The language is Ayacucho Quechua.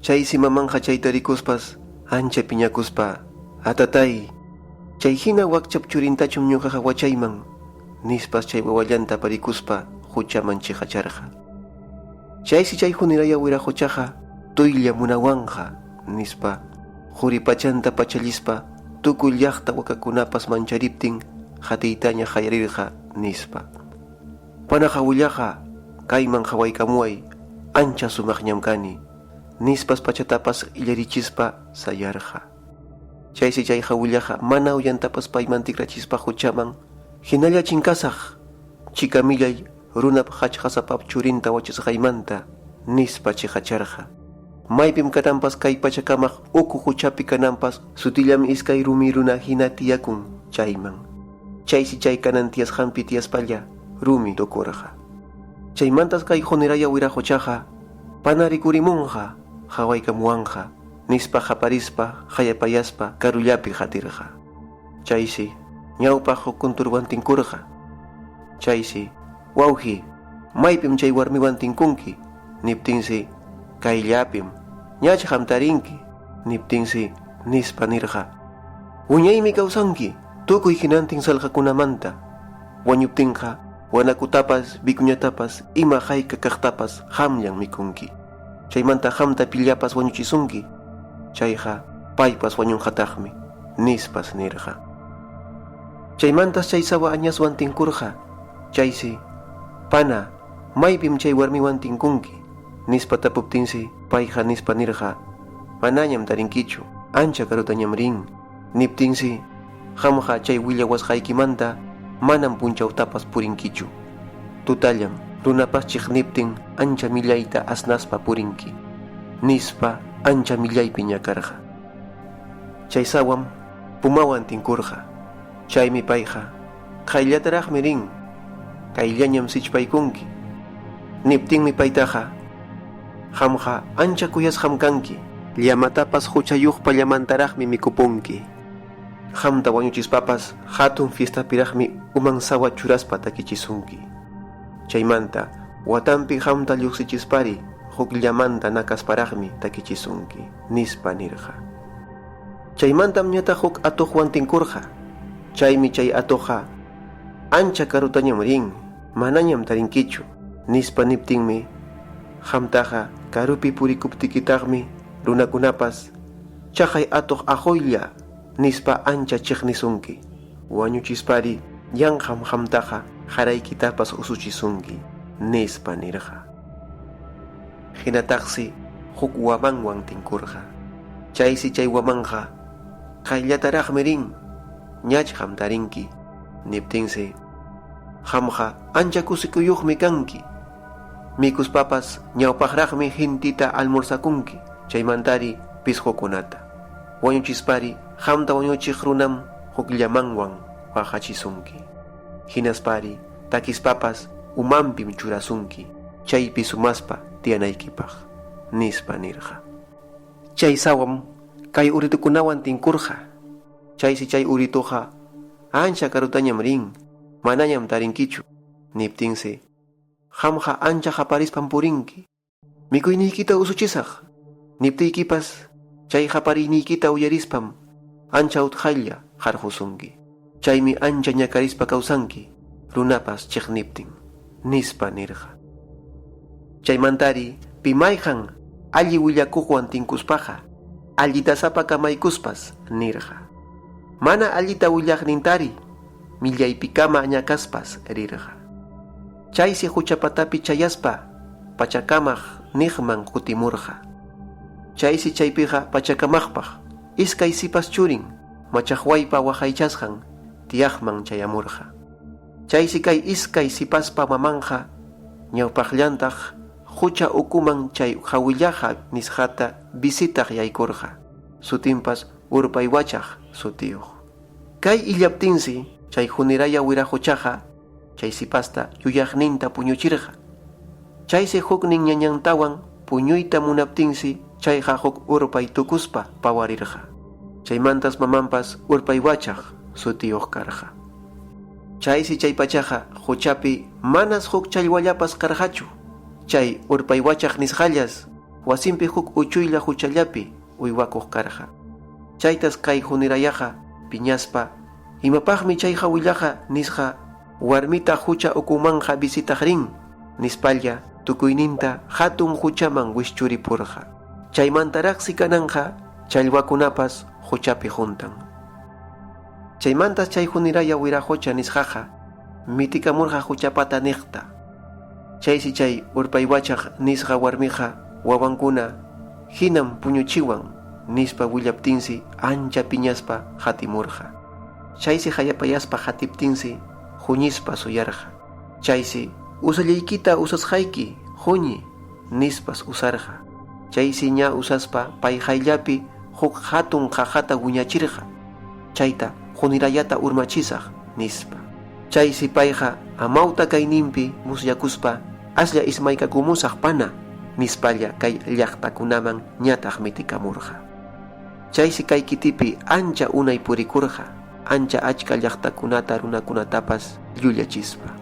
Chaysi mamanqa chayta rikuspas ancha piñakuspa, Atatay, chayhina wakchap churintachum ñuqaqa wachayman, nispas chay wawallanta aparikuspa huchaman chiqacharqa. Chaysi chay huniraya wiraqochaqa tuylla munawanqa, nispa quri pachanta pachallispa tukuy llaqta wakakunapas manchariptin qatiytaña qallarirqa, nispa. Panaqa willaqa kayman qawaykamuway, ancha sumaqñam kani, nispas pachatapas illarichispa sayarqa. Chaysi chay hawillaqa mana uyantapas payman tikrachispa huchaman hinalla chinkasaq, chika millay runap qachqasapap churinta wachasqaymanta, nispa chiqacharqa. Maypim kananpas kay pachakamaq uku huchapi kananpas sutillam iskay rumi runa hina tiyakun chayman. Chaysi chay kanan tiyasqanpi tiyaspalla rumi tukurqa. Chaymantas kay Juniraya wiraqochaqa pana rikurimunqa, qawaykamuwanqa, nispa qaparispa qayapayaspa karullapi qatirqa. Chaysi ñawpaq huk kunturwan tinkurqa. Chaysi, Wawqi, maypim chay warmiwan tinkunki? Niptinsi, Kayllapim, ñach qam tarinki, niptinsi, nispa nirqa, Wiñaymi kawsanki tukuy hinantin salqakunamanta, wañuptinqa wanakutapas, vicuñatapas, ima hayka kaqtapas qamllam mikunki. Chaymanta qamta pillapas wañuchisunki, chayqa paypas wañunqataqmi, nispas nirqa. Chaymantas chay sawa añaswan tinkurqa, chaysi, Pana, maypim chay warmiwan tinkunki? nispa tapuptinsi, payqa nispa nirqa, Manañam tarinkichu, ancha karutañam rin. Niptinsi, Qamqa chay willawasqaykimanta manam punchawtapas purinkichu. Tutallam runapas chiqniptin ancha millayta asnaspa purinki, nispa ancha millaypi ñakarqa. Chay sawam pumawan tinkurqa. Chaymi payqa, Qayllataraqmi rin, kayllañam sichpaykunki. Niptinmi paytaqa, Qamqa ancha kuyasqam kanki. Llamatapas huchayuqpa llamantaraqmi mikupunki. Qamta wañuchispapas hatun fiestapiraqmi uman sawa churaspa takichisunki. Chaymanta, watanpi qamta lluqsichispari huk llamanta nakasparaqmi takichisunki, nispa nirqa. Chaymantam ñataq huk atuqwan tinkurqa. Chaymi chay atuqqa, Ancha karutañam rin, manañam tarinkichu, nispa niptinmi, Qamtaqa karupi purikuptikitaqmi runakunapas, Chaqay atuq aquylla, nispa ancha chiqnisunki. Wañuchispari yanqam qamtaqa qaraykitapas usuchisunki, nispa nirqa. Hinataqsi huk wamanwan tinkurqa. Chaysi chay wamanqa, Qayllataraqmi rin, ñach qam tarinki, niptinsi, Qamqa ancha kusikuyuqmi kanki. Mikuspapas ñawpaqraqmi gentita almorzakunki, chaymantari pisqukunata. Wañuchispari qamta wañuchiq runam huk llamanwan waqachisunki. Hinaspari takispapas umanpim churasunki chaypi sumaspa tiyanaykipaq, nispa nirqa. Chay sawam kay uritukunawan tinkurqa. Chaysi chay urituqa ancha karutañam rin, manañam tarinkichu, niptinsi, Qamqa ancha qaparispam purinki. Mikuyniykita usuchisaq, niptiykipas chay qapariyniykita uyarispam ancha utqhaylla qarqusunki. Chaymi ancha ñakarispa kawsanki, runapas chiqniptin, nispa nirqa. Chaymantari pi mayqan alli willakuqwan tinkuspaqa allitasapa kamaykuspas nirqa. Mana allita willaqnintari millaypikama ñakaspas rirqa. Chaysi huchapatapi chayaspa Pachakamaq niqman kutimurqa. Chaysi chaypiqa Pachakamaqpaq iskay sipas churin machaqwaypa waqaychasqan tiyaqman chayamurqa. Chaysi kay iskay sipaspa mamanqa ñawpaqllantaq hucha ukuman chay hawillaqa nisqata visitaq yaykurqa, sutinpas Urpaywachaq sutiyuq. Kay illaptinsi chay Juniraya Wiraqochaqa chay sipasta yuyaqninta puñuchirqa. Chaysi huknin ñañantawan puñuyta munaptinsi chayqa huk urpay tukuspa pawarirqa. Chaymantas mamanpas Urpaywachaq sutiyuq karqa. Chaysi chay pachaqa quchapi manas huk challwallapas karqachu. Chay Urpaywachaq nisqallas. Wasinpi huk uchuylla huchallapi uywakuq karqa. Chaytas kay Junirayaqa piñaspa, Imapaqmi chay hawillaqa nisqa warmita hucha ukumanqa visitaq rin? nispalla tukuyninta hatun huchaman wischuripurqa. Chaymantaraqsi kananqa challwakunapas huchapi huntan. Chaymantas chay Juniraya Wiraqocha nisqaqa mitikamurqa huchapata niqta. Chaysi chay Urpaywachaq nisqa warmiqa wawankuna hinam puñuchiwan nispa willaptinsi ancha piñaspa qatimurqa. Chaysi hayapayaspa qatiptinsi huñispa suyarqa. Chaysi usallaykita usasqayki huñi nispas usarqa. Chaysi ña usaspa pay qayllapi huk hatun qaqata wiñachirqa. Chayta Junirayata urmachisaq nispa. Chaysi payqa amawta kayninpi musyakuspa aslla ismaykakumusaq pana nispalla kay llaqtakunaman ñataq mitikamurqa. Chaysi kay kitipi ancha unay purikurqa, ancha achka llaqtakunata runakunatapas llullachispa.